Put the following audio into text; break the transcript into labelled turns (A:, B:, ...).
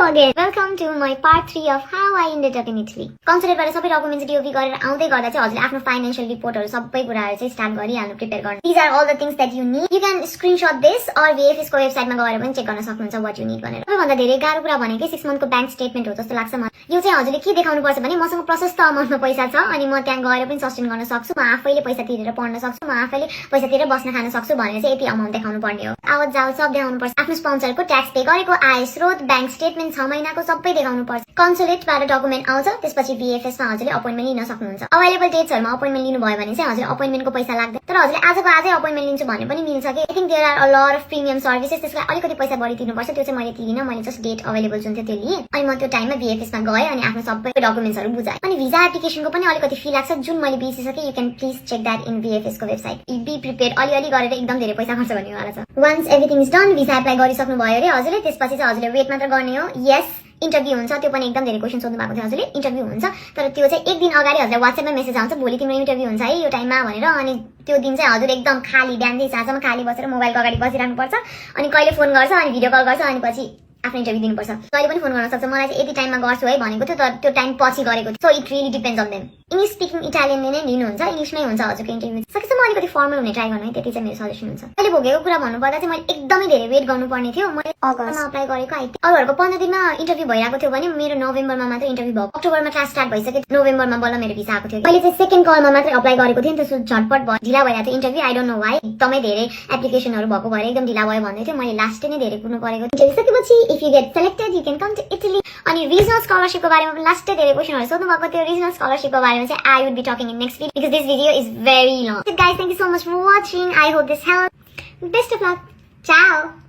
A: again. Welcome to my part 3 of how I ended up in Italy. Consulate-बाट सबै documents DOP गरेर आउँदै गर्दा चाहिँ हजुरले आफ्नो फाइनान्शियल रिपोर्टहरु सबै कुराहरु चाहिँ स्टार्ट गरिहाल्नु प्रिपेयर गर्नु. These are all the things that you need. You can screenshot this or VFS को वेबसाइटमा गएर पनि चेक गर्न सक्नुहुन्छ what you need भनेर. सबैभन्दा धेरै गाह्रो कुरा भनेकै 6 मन्थको बैंक स्टेटमेन्ट हो जस्तो लाग्छ मलाई. यो चाहिँ हजुरले के देखाउनु पर्छ भने मसँग प्रशस्त अमाउन्टमा पैसा छ अनि म त्यहाँ गएर पनि सस्टेन गर्न सक्छु, म आफैले पैसा तिरेर पढ्न सक्छु, म आफैले पैसा तिरेर बस्न खान सक्छु भनेर चाहिँ यति अमाउन्ट देखाउनु पर्ने हो. आवत जावत सब देखाउनु पर्छ. आफ्नो स्पोन्सरको ट्याक्स पे गरेको आय स्रोत, बैंक स्टेटमेन्ट 6 महिनाको सबै देखाउनु पर्छ. कन्सुलेटबाट डकुमेन्ट आउँछ, त्यसपछि VFS मा हजुरले अपोइन्टमेन्ट लिन सक्नुहुन्छ. अवेलेबल डेट्सहरुमा अपोइन्टमेन्ट लिनु भयो भने चाहिँ हजुरले अपोइन्टमेन्टको पैसा लाग्दैन. तर हजुरले आजको आजै अपोइन्टमेन्ट लिन्छु भने पनि मिल्छ के. I think there are a lot of premium services. त्यसलाई अलिकति पैसा बढी तिर्नुपर्छ. त्यो चाहिँ मैले तिरिन, मैले जस्ट डेट अवेलेबल जुन थियो त्यो लिए अनि म त्यो टाइममा VFS मा गए अनि आफ्नो सबै डकुमेन्ट्सहरु बुझाए. अनि भिजा एप्लिकेसनको पनि अलिकति फी लाग्छ जुन मैले बिर्सिसके. You can please check that in VFS को वेबसाइट. Be prepared. अलिअलि गरेर एकदम धेरै पैसा खर्च गर्नेवाला छ. Once everything is done, visa apply गरिसक्नु भयो रे हजुरले, त्यसपछि चाहिँ हजुरले वेट मात्र गर्ने हो. यस, इन्टरभ्यु हुन्छ. त्यो पनि एकदम धेरै क्वेशन सोध्नु भएको थियो हजुरले. इन्टरभ्यु हुन्छ तर त्यो चाहिँ एक दिन अगाडि हजुरले WhatsApp मा मेसेज आउँछ भोलि तिम्रो इन्टरभ्यु हुन्छ है यो टाइममा भनेर. अनि त्यो दिन चाहिँ हजुर एकदम खाली बिहानदेखि साँझसम्म खाली बसेर मोबाइलको अगाडि बसिरहनु पर्छ. अनि कहिले फोन गर्छ अनि भिडियो कल गर्छ अनि पछि आफ्नो इन्टरभ्यु दिनुपर्छ. कहिले पनि फोन गर्न सक्छ. मलाई चाहिँ यति टाइममा गर्छु है भनेको थियो तर त्यो टाइम पछि गरेको थियो. So it really depends on them. English speaking इटालियनले नै लिनुहुन्छ, इंग्लिशमै हुन्छ हजुरको इन्टरभ्यु. सकेसम्म अलिकति फर्मल हुने ट्राई गर्नु है, त्यति चाहिँ मेरो सजेसन हुन्छ. अहिले भोगेको कुरा भन्नुपर्दा चाहिँ मैले एकदमै धेरै वेट गर्नुपर्ने थियो. मैले अगस्तमा अप्लाई गरेको आई थिंक अरूहरुको 15 दिनमा इन्टरभ्यु भइराको थियो भने मेरो नोभेम्बरमा मात्र इन्टरभ्यु भयो. अक्टोबरमा क्लास स्टार्ट भइसक्यो. नोभेम्बरमा बल्ल मेरो भिसा आएको थियो. मैले चाहिँ सेकेन्ड कलमा मात्र अप्लाई गरेको थिएँ नि त, सो झटपट भयो. ढिला भइरहेको थियो interview. I don't know why. एकदमै धेरै एप्लिकेसनहरु भएको भएर एकदम ढिला भयो भन्दै थियो. मैले लास्ट नै धेरै कुर्नु परेको. इन्टरभ्यु सकेपछि if you get selected you can come to Italy. अनि रिजनल स्कलरशिपको बारेमा पनि लास्ट धेरै क्वेशनहरु सोध्नु भएको थियो. रिजनल स्कलरशिपको बारेमा चाहिँ I would be talking in next video because this video is very long. So guys, thank you so much for watching. I hope this helped. Best of luck. Ciao.